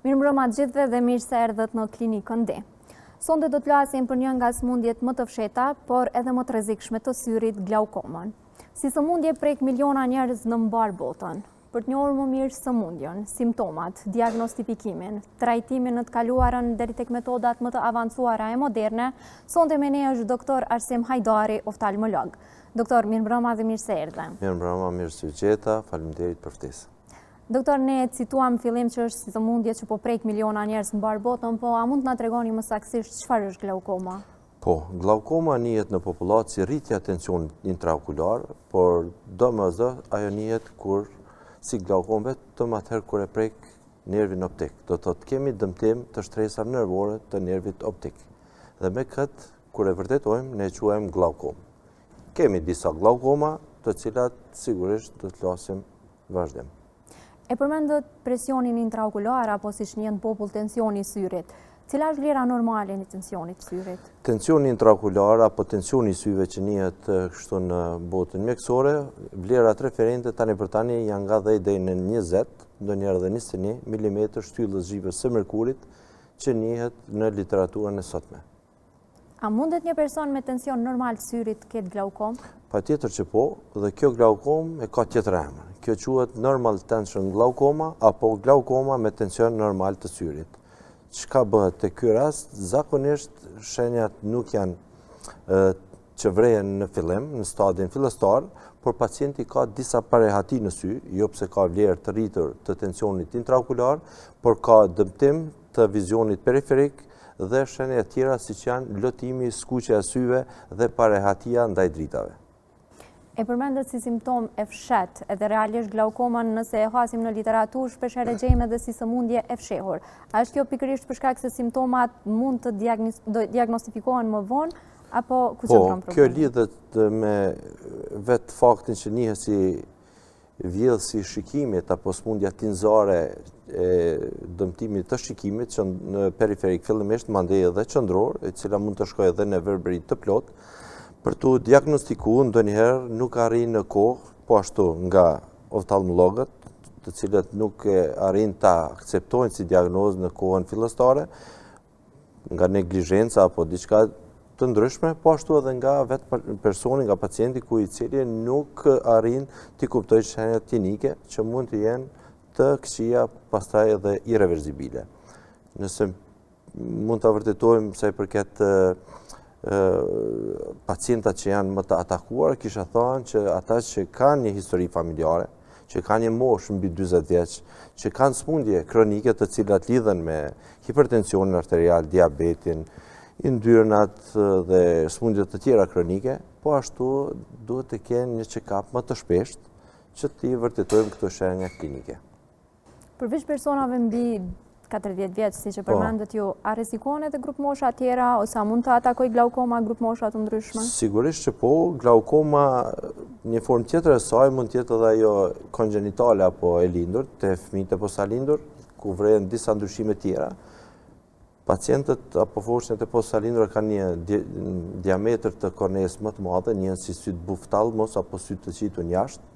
Mirëmbrëma të gjithëve dhe mirë se erdhët në Klinikën D. Sonte do të flasim për një nga sëmundjet më të fshehta, por edhe më të rrezikshme të syrit, glaukomën. Si sëmundje prek miliona njerëz në mbarë botën. Për të njohur më mirë sëmundjen, simptomat, diagnostifikimin, trajtimin në të kaluarën deri tek metodat më të avancuara e moderne, sonte me ne është doktor Arsim Hajdari, oftalmolog. Doktor, mirëmbrëma dhe mirë se erdhe. Mirëmbrëma, mirë se ju gjeta, faleminderit për ftesë. Doktor, ne cituam në fillim që është sëmundje që po prek miliona njerëz në mbarë botën, po a mund të na tregoni më saktësisht çfarë është glaukoma? Po, glaukoma njihet në popullatë si rritja e tensionit intraokular, por domosdo ajo njihet kur si glaukomë vetëm atëherë kur e prek nervin optik. Do të thotë kemi dëmtim të shtresave nervore të nervit optik. Dhe me këtë, kur e vërtetojmë, ne e quajmë glaukomë. Kemi disa glaukoma, të cilat sigurisht do të flasim vazhdim. E përmendët presionin intraokular apo siç njihet në popull tensioni i syrit. Cila është vlera normale e tensionit të syrit? Tensioni intraokular apo tensioni i syve që njihet kështu në botën mjekësore, vlerat referente tani për tani janë nga 10 deri në 20, ndonjëherë edhe 21 mm shtyllës zhivës së merkurit që njihet në literaturën e sotme. A mundet një person me tension normal të syrit të ketë glaukomë? Patjetër që po, dhe kjo glaukomë e ka tjetër emër. Kjo quhet normal tension glaukoma apo glaukoma me tension normal të syrit. Çka bëhet te ky rast, zakonisht shenjat nuk janë që vrehen në fillim, në stadin fillestar, por pacienti ka disa parehati në sy, jo pse ka vlerë të rritur të tensionit intraokular, por ka dëmtim të vizionit periferik dhe shenja tjera siç janë lotimi, skuqja e syve dhe parehatia ndaj dritave. E përmendët si simptomë e fshehtë, edhe realisht glaukomën nëse e hasim në literaturë, shpeshherë e gjejmë edhe si sëmundje e fshehur. A është kjo pikërisht për shkak se simptomat mund të diagnostifikohen më vonë, apo ku qëndron problemi? Po, kjo lidhet me vetë faktin që njihet si vjedhësi i shikimit apo smundja tinzare e dëmtimit të shikimit që në periferik fillimisht, mandej edhe qendror, e cila mund të shkojë edhe në verbëri të plotë, për t'u diagnostiku ndonjëherë nuk arrin në kohë, po ashtu nga oftalmologët, të cilët nuk e arrin ta akceptojnë si diagnozë në kohën fillestare, nga neglizhenca apo diçka të ndryshme, po ashtu edhe nga vetë personi, nga pacienti, ku i cili nuk arrin t'i kuptojë shenjat klinike që mund të jenë të këqija pastaj edhe irreversibile. Nëse mund ta vërtetojmë sa i përket pacientat që janë më të atakuar, kisha thënë që ata që kanë një histori familjare, që kanë një moshë mbi 40 vjeç, që kanë sëmundje kronike të cilat lidhen me hipertensionin arterial, diabetin, yndyrnat dhe sëmundje të tjera kronike, po ashtu duhet të kenë një check-up më të shpeshtë që t'i vërtetojmë këto shenja klinike. Përveç personave mbi 40 vjeç, siç e po. përmendët ju, a rrezikohen edhe grupmosha tjera, ose a mund të atakojë glaukoma grupmosha të ndryshme? Sigurisht që po, glaukoma, një formë tjetër e saj mund të jetë edhe ajo kongenitale apo e lindur, te fëmijët e posalindur, ku vrehen disa ndryshime tjera. Pacientët apo foshnjat e posalindura kanë një diametër të kornesë më të madhe, njihen si sytë buftalmos apo sytë të qitun jashtë,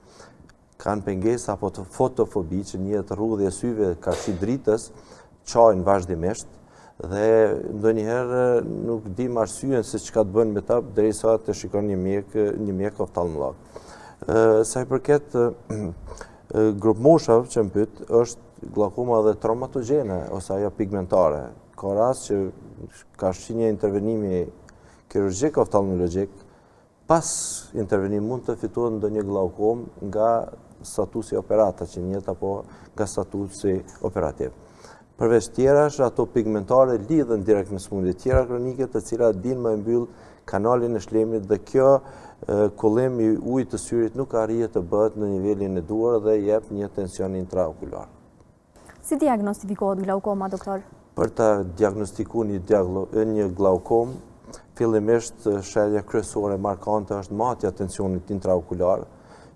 kanë pengesa apo të fotofobi që njihet rrudhje e syve karshi dritës, qajnë vazhdimisht dhe ndonjëherë nuk dim arsyen se çka të bëjnë me ta derisa të shikon një mjek, një mjek oftalmolog. Sa i përket grupmoshave që më pyet, është glaukoma dhe traumatogjene ose ajo pigmentare. Ka rast që karshi një intervenimi kirurgjik oftalmologjik, Pas intervenimit mund të fitohet ndonjë glaukomë nga statusi operata që njihet apo nga statusi operativ. Përveç tjerash, ato pigmentare lidhen direkt me sëmundje tjera kronike të cilat dinë me mbyll kanalin e shlemit dhe kjo kullim i ujit të syrit nuk arrihet të bëhet në nivelin e duhur dhe jep një tension intraokular. Si diagnostifikohet glaukoma, doktor? Për ta diagnostiku një, një glaukomë, fillimisht shenja kryesore markante është matja e tensionit intraokular,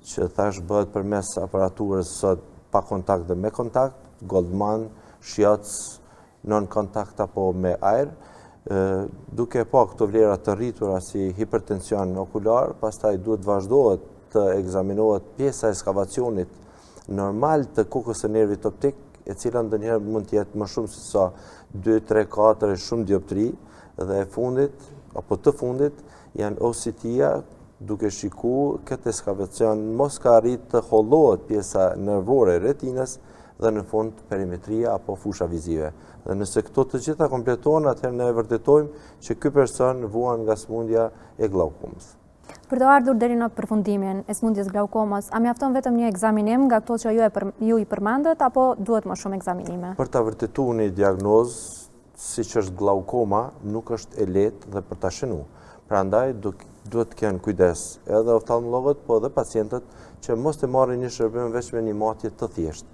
që thash bëhet përmes aparaturës sot pa kontakt dhe me kontakt, Goldman, Schiotz, non kontakt apo me ajër, duke pa këto vlera të rritura si hipertension okular, pastaj duhet vazhdohet të ekzaminohet pjesa e eskavacionit normal të kokës së nervit optik. e cila ndonjëherë mund të jetë më shumë se sa 2, 3, 4 e shumë dioptri, dhe e fundit, apo të fundit, janë OCT-ja, duke shiku këtë eskavacion, mos ka arrit të hollohet pjesa nervore e retinës dhe në fund perimetria apo fusha vizive. Dhe nëse këto të gjitha kompletohen, atëherë ne e vërtetojmë që ky person vuan nga sëmundja e glaukomës. Për të ardhur deri në përfundimin e sëmundjes glaukomës, a mjafton vetëm një ekzaminim nga këto që ju, e për, ju i përmendët, apo duhet më shumë ekzaminime? Për ta vërtetu një diagnozë, siç është glaukoma, nuk është e lehtë dhe për ta shënu. Prandaj, duhet të kenë kujdes edhe oftalmologët, po edhe pacientët, që mos të marrin një shërbim veç me një matje të thjeshtë.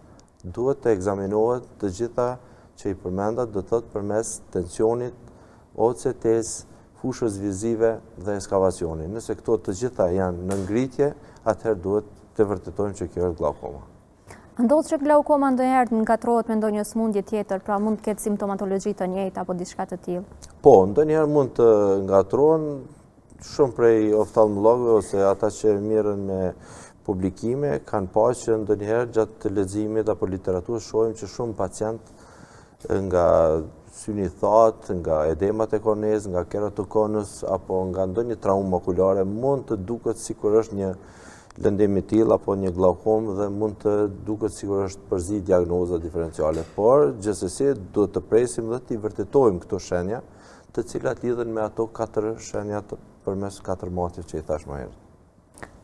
Duhet të ekzaminohet të gjitha që i përmenda, do të thotë përmes tensionit, OCT-s, fushës vizive dhe eskavacionit. Nëse këto të gjitha janë në ngritje, atëherë duhet të vërtetojmë që kjo është glaukoma. A ndodh që glaukoma ndonjëherë të ngatërrohet me ndonjë sëmundje tjetër, pra mund të ketë simptomatologji të njëjtë apo diçka të tillë? Po, ndonjëherë mund të ngatërrohen shumë prej oftalmologëve ose ata që merren me publikime kanë pa që ndonjëherë gjatë leximit apo literaturës shohim që shumë pacientë nga syni i thatë, nga edemat e kornesë, nga keratokonus, apo nga ndonjë traumë okulare, mund të duket sikur është një lëndim i tillë apo një glaukomë dhe mund të duket sikur është përzi diagnoza diferenciale. Por, gjithsesi, duhet të presim dhe t'i vërtetojmë këto shenja, të cilat lidhen me ato katër shenjat përmes katër matjeve që i thashë më herët.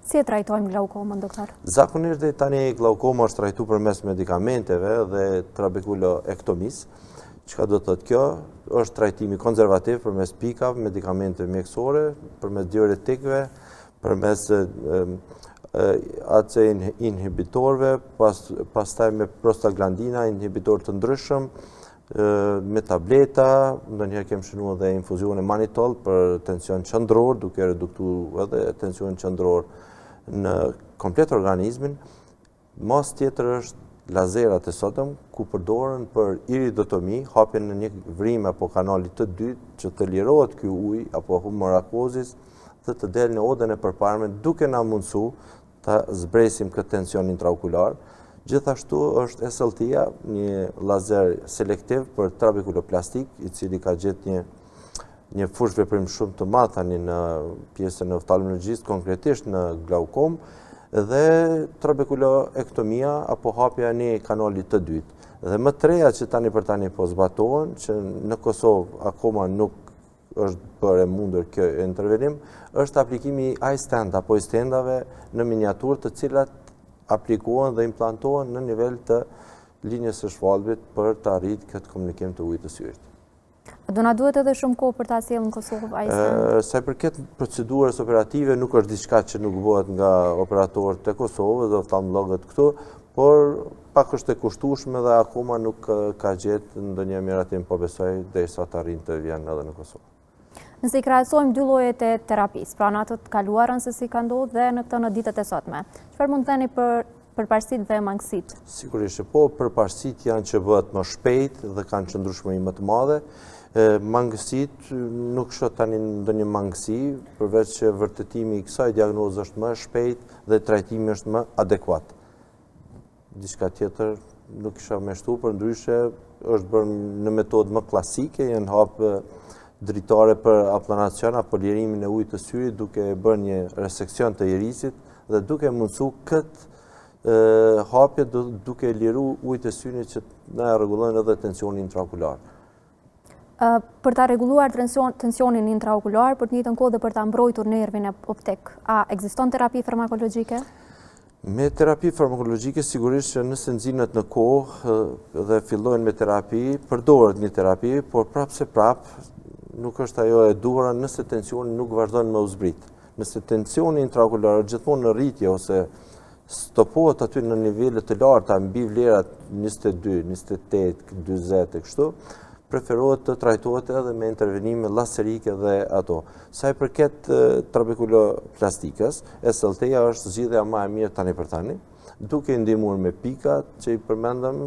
Si e trajtojmë glaukomën, doktor? Zakonisht deri tani glaukoma është trajtu përmes medikamenteve dhe trabekuloektomisë. Çka do të thotë kjo? Është trajtimi konservativ përmes pikave, medikamenteve mjekësore, përmes diuretikëve, përmes ACE inhibitorëve, pastaj me prostaglandina, inhibitorë të ndryshëm, me tableta, ndonjëherë kemi shënu edhe infuzione manitol për tension qendror, duke reduktu edhe tensionin qendror në komplet organizmin. Masë tjetër është lazerat e sotëm, ku përdoren për iridotomi, hapjen e një vrime apo kanalit të dytë, që të lirohet ky ujë apo humor akuozis dhe të del në odën e përparme, duke na mundësu ta zbresim këtë tension intraokular. Gjithashtu është SLT-ja, një lazer selektiv për trabekuloplastikë, i cili ka gjetë një një fushëveprim shumë të madh tani në pjesën e oftalmologjisë, konkretisht në glaukomë, dhe trabekuloektomia apo hapja e një kanali të dytë. Dhe më të reja që tani për tani po zbatohen, që në Kosovë akoma nuk është bërë e mundur kjo intervenim, është aplikimi i iStent apo i stendave në miniaturë të cilat aplikohen dhe implantohen në nivel të linjës së Shvalbit për të arritë këtë komunikim të ujit të syrit. Do na duhet edhe shumë kohë për ta sjellë në Kosovë iStent? Sa i përket procedurës operative, nuk është diçka që nuk bëhet nga operatorët e Kosovës dhe oftalmologët këtu, por pak është e kushtueshme dhe akoma nuk ka gjetë ndonjë miratim, po besoj derisa të arrin të vjen edhe në Kosovë. Nëse i krahasojmë dy llojet e terapisë, pra në atë të kaluarën se si ka ndodhur dhe në këtë në ditët e sotme, çfarë mund të theni për përparësitë dhe mangësitë? Sigurisht që po, përparësitë janë që bëhet më shpejt dhe kanë qëndrueshmëri më të madhe. Mangësitë, nuk shoh tani ndonjë mangësi, përveç që vërtetimi i kësaj diagnoze është më shpejt dhe trajtimi është më adekuat. Diçka tjetër nuk kisha me shtu, përndryshe është bërë në metodë më klasike, janë hapë dritare për aplanacion apo lirimin e ujit të syrit duke bërë një reseksion të irisit dhe duke mundësu këtë hapje duke liru ujit të syrit që na e rregullojnë edhe tensionin intraokular. Për ta rregulluar tensionin intraokular, për të njëjtën kohë dhe për ta mbrojtur nervin optik, a ekziston terapi farmakologjike? Me terapi farmakologjike, sigurisht që nëse nxinët në kohë dhe fillojnë me terapi, përdoret një terapi, por prapë se prapë nuk është ajo e duhura nëse tensioni nuk vazhdon me u zbrit. Nëse tensioni intraokular është gjithmonë në rritje ose stopohet aty në nivele të larta mbi vlerat 22, 28, 40 e kështu, preferohet të trajtohet edhe me intervenime laserike dhe ato. Sa i përket trabekuloplastikës, SLT-ja është zgjidhja më e mirë tani për tani, duke ndihmuar me pikat që i përmendëm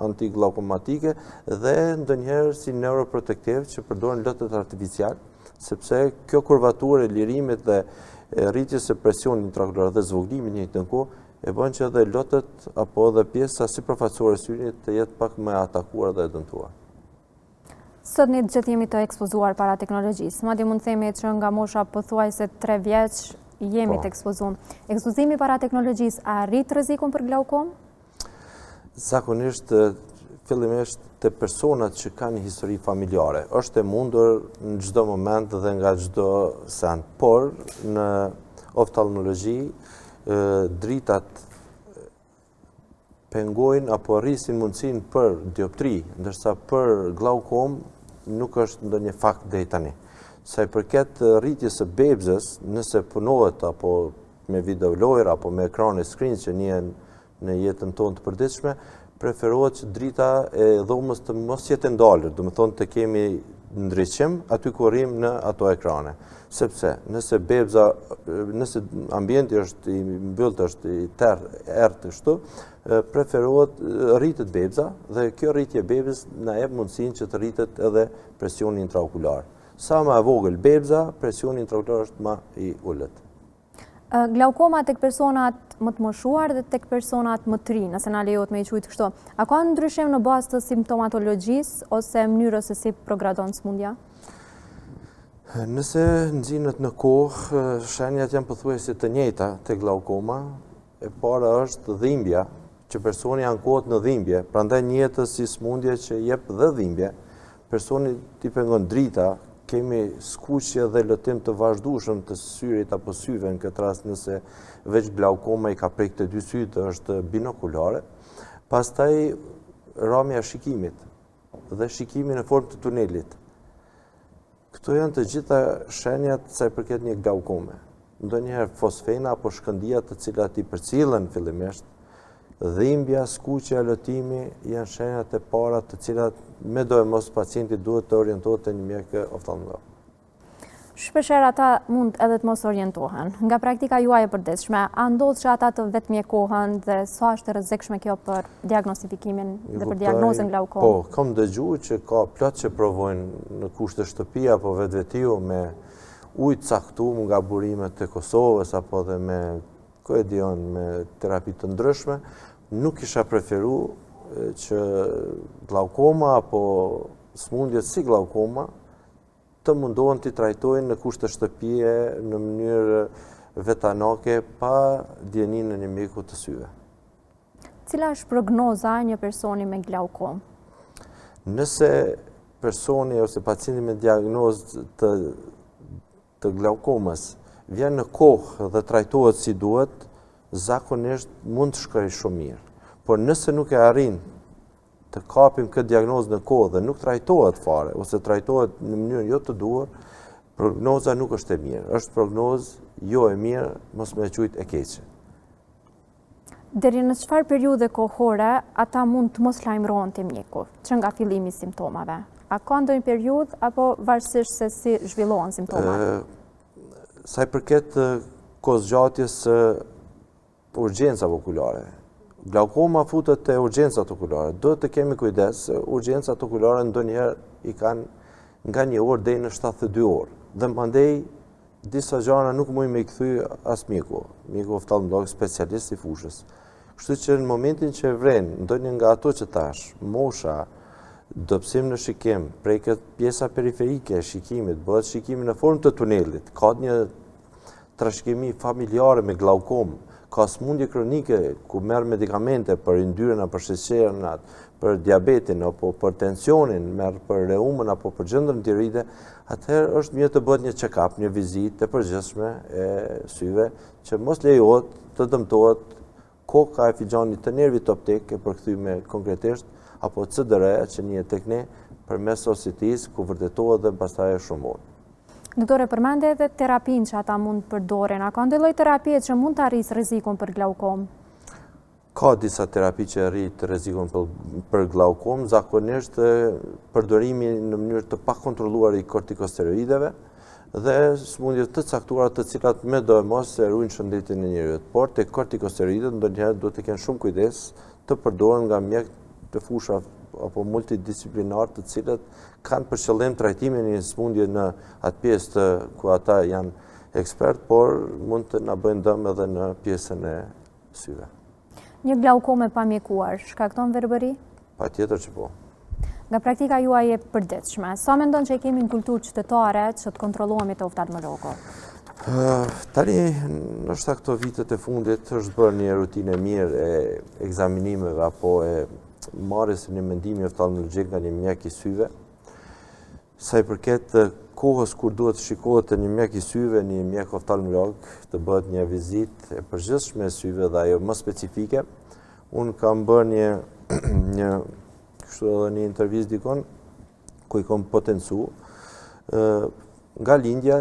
antiglaukomatike dhe ndonjëherë si neuroprotektiv që përdoren lotët artificial, sepse kjo kurvaturë e lirimit dhe rritjes së presionit intraokular dhe zvogëlimit në njëjtën kohë e bën që edhe lotët apo edhe pjesa sipërfaqësore e syrit të jetë pak më e atakuar dhe e dëmtuar. Sot ne të gjithë jemi të ekspozuar para teknologjisë. Madje mund të themi që nga mosha pothuajse 3 vjeç jemi po. të ekspozuar. Ekspozimi para teknologjisë a rrit rrezikun për glaukomë? Zakonisht fillimisht te personat që kanë një histori familjare. Është e mundur në çdo moment dhe nga çdo send, por në oftalmologji dritat pengojnë apo rrisin mundësinë për dioptri, ndërsa për glaukomë nuk është ndonjë fakt deri tani. Sa i përket rritjes së bebzës, nëse punohet apo me video lojra apo me ekrane screen që njihen në jetën tonë të përditshme, preferohet që drita e dhomës të mos jetë e ndalur, domethonë të kemi ndriçim aty ku rrim në ato ekrane. Sepse nëse bebza, nëse ambienti është i mbyllët, është i terr, errët kështu, preferohet rritet bebza dhe kjo rritje e bebzës na jep mundësinë që të rritet edhe presioni intraokular. Sa më e vogël bebza, presioni intraokular është më i ulët. Glaukoma tek personat më të moshuar dhe tek personat më të ri, nëse na lejohet me i quajt kështu. A ka ndryshim në bazë të simptomatologjisë ose mënyrës se si progradon sëmundja? Nëse nxinët në kohë, shenjat janë pothuajse të njëjta te glaukoma. E para është dhimbja, që personi ankohet në dhimbje, prandaj njihet si sëmundje që jep dhe dhimbje. Personit i pengon drita, kemi skuqje dhe lotim të vazhdueshëm të syrit apo syve në këtë rast nëse veç glaukoma i ka prek të dy sytë është binokulare. Pastaj ramja e shikimit dhe shikimi në formë të tunelit. Këto janë të gjitha shenjat sa i përket një glaukome. Ndonjëherë fosfena apo shkëndija të cilat i përcillen fillimisht, dhimbja, skuqja, lotimi janë shenjat e para të cilat medoemos pacienti duhet të orientohet te një mjek oftalmolog. Shpeshherë ata mund edhe të mos orientohen. Nga praktika juaj e përditshme, a ndodh që ata të vetëmjekohen dhe sa është e rrezikshme kjo për diagnostifikimin dhe për diagnozën glaukomë? Po, kam dëgju që ka plot që provojnë në kushte shtëpie apo vetvetiu me ujë të caktum nga burimet e Kosovës apo dhe me ku e di unë me terapi të ndryshme, nuk kisha preferu që glaukoma apo sëmundjet si glaukoma të mundohen t'i trajtojnë në kushte shtëpie në mënyrë vetanake pa dijeninë e një mjeku të syve. Cila është prognoza e një personi me glaukomë? Nëse personi ose pacienti me diagnozë të, të glaukomës vjen në kohë dhe trajtohet si duhet, zakonisht mund të shkojë shumë mirë. Por nëse nuk e arrin të kapim këtë diagnozë në kohë dhe nuk trajtohet fare, ose trajtohet në mënyrë jo të duhur, prognoza nuk është e mirë. Është prognozë jo e mirë, mos me e qujt e keqe. Deri në çfarë periudhe kohore ata mund të mos lajmërohen te mjeku, që nga fillimi i simptomave? A ka ndonjë periudhë apo varësisht se si zhvillohen simptomat? Sa i përket kohëzgjatjes së urgjencave okulare. Glaukoma futet te urgjencat okulare. Duhet të kemi kujdes se urgjencat okulare ndonjëherë i kanë nga një orë deri në 72 orë. Dhe mandej disa gjana nuk mund me i kthy as mjeku, mjeku oftalmolog specialist i fushës. Kështu që në momentin që e vren ndonjë nga ato që thash, mosha, dobësim në shikim, preket pjesa periferike e shikimit, bëhet shikimi në formë të tunelit, ka një trashëgimi familjare me glaukomë, ka sëmundje kronike ku merr medikamente për yndyrën apo për sheqerin, për diabetin apo për tensionin, merr për reumën apo për gjëndrën tiroide, atëherë është mirë të bëhet një check-up, një vizitë e përgjithshme e syve, që mos lejohet të dëmtohet koka e filxhanit të nervit optik e përkthyme konkretisht, apo CDR që njihet tek ne, përmes OCT-së, ku vërtetohet dhe pastaj është shumë vonë. Doktor, e përmende edhe terapinë që ata mund të përdorin. A ka ndonjë lloj terapie që mund ta rrisë rrezikun për glaukomë? Ka disa terapi që rrit rrezikun për, për glaukomë, zakonisht përdorimi në mënyrë të pakontrolluar i kortikosteroideve dhe sëmundje të caktuara të cilat medoemos e ruajnë shëndetin e njeriut. Por te kortikosteroidet ndonjëherë duhet të kenë shumë kujdes të përdoren nga mjekë të fusha apo multidisciplinar të cilët kanë për qëllim trajtimin e një sëmundje në atë pjesë të ku ata janë ekspert, por mund të na bëjnë dëm edhe në pjesën e. syve. Një glaukomë e pamjekuar, shkakton verbëri? Patjetër që po. Nga praktika juaj e përditshme, sa mendon që e kemi në kulturë qytetare që të kontrollohemi te oftalmologu? Tani, ndoshta këto vitet e fundit, është bërë një rutinë e mirë e ekzaminimeve apo e marrjes së një mendimi oftalmologjik nga një mjek i syve. Sa i përket kohës kur duhet të shikohet te një mjek i syve, një mjek oftalmolog, të bëhet një vizitë e përgjithshme e syve dhe ajo më specifike, unë kam bërë një, një kështu edhe një intervistë dikun, ku i kom potencu, nga lindja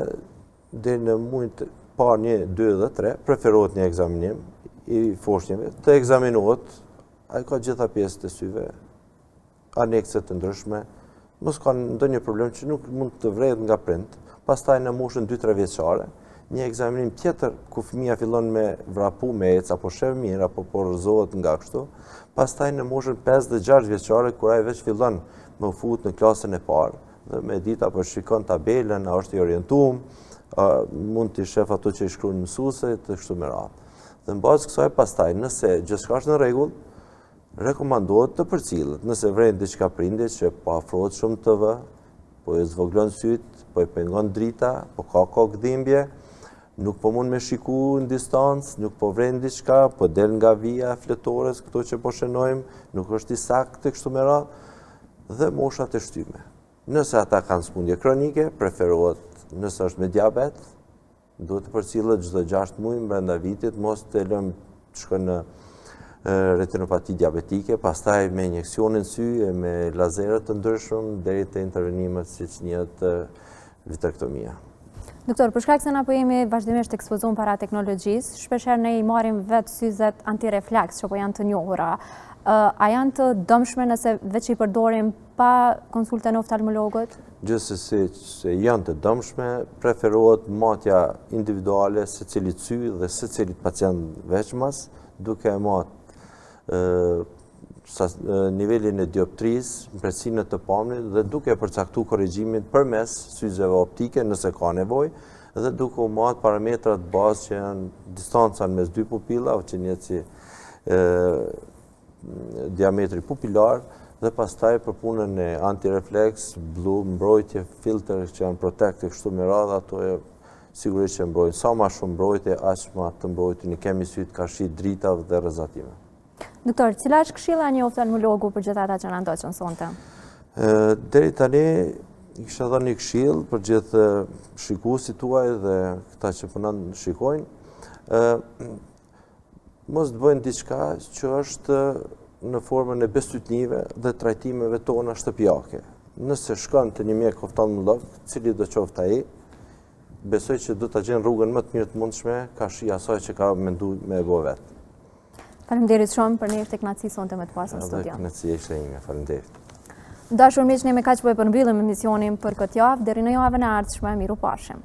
deri në muajt e parë 1, 2 dhe 3, preferohet një ekzaminim i foshnjeve, të ekzaminohet, a i ka gjitha pjesët e syve, anekse të ndryshme, mos ka ndonjë problem që nuk mund të vërehet nga prindët, pastaj në moshën 2-3 vjeçare, një ekzaminim tjetër ku fëmija fillon me vrapu, me ecë, apo sheh mirë, apo po rrëzohet nga kështu, pastaj në moshën 5 dhe 6 vjeçare, kur ai veç fillon me u fut në klasën e parë, dhe me ditë apo shikon tabelën, a është i orientum, a, mund t'i shef ato që i shkruan mësuesit, e kështu me radhë. Dhe në bazë kësaj pastaj, nëse gjithçka është në rregull, Rekomandohet të përcillet, nëse vren diçka prindi që po afrohet shumë TV, po e zvoglon sytë, po e pengon drita, po ka kokë dhimbje, nuk po mund me shiku në distancë, nuk po vren diçka, po del nga vija e fletores, këto që po shënojmë, nuk është i saktë e kështu me radhë, dhe moshat e shtyme. Nëse ata kanë sëmundje kronike, preferohet nëse është me diabet, Duhet të përcillet çdo 6 muaj brenda vitit, mos të lëmë të shkojë në retinopati diabetike, pastaj me injeksionin në sy e me lazerë të ndryshëm deri te intervenimet siç njihet vitrektomia. Doktor, për shkak se na po jemi vazhdimisht ekspozuar para teknologjisë, shpeshherë ne i marrim vetë syzet antirefleks që po janë të njohura. A janë të dëmshme nëse veç i përdorim pa konsultën e oftalmologut? Gjithsesi se janë të dëmshme, preferohet matja individuale secilit sy dhe secilit pacient veçmas, duke e matë nivelin e dioptrisë, mprehtësinë e të pamit dhe duke e përcaktu korrigjimin përmes syzeve optike nëse ka nevojë dhe duke u matë parametrat bazë që janë distanca në mes dy pupillave, që njihet si diametri pupilar dhe pastaj për punën e antirefleks, blue, mbrojtje, filter që janë protect e kështu me radhë, ato e sigurisht që mbrojnë. Sa ma shumë mbrojtje, aq ma të mbrojtun i kemi sytë karshi dritave dhe rrezatimeve. Doktor, cila është këshilla e një oftalmologu për gjithë ata që na ndoqën sonte? Deri tani, i kisha dhënë një këshillë për gjithë shikuesit tuaj dhe këta që po na shikojnë. Mos të bëjnë diçka që është në formën e bestytnive dhe trajtimeve tona shtëpiake. Nëse shkon te një mjek oftalmolog, cilido qoftë ai, besoj që do ta gjen rrugën më të mirë të mundshme karshi asaj që ka mendu me e bo vetë. Faleminderit shumë, për ne ishte kënaqësi sonte me të pasë në studio. Edhe kënaqësi ishte ime, faleminderit. Dashur miq, ne me kaq po e përmbyllim emisionin për këtë javë, deri në javën e ardhshme, mirupafshim.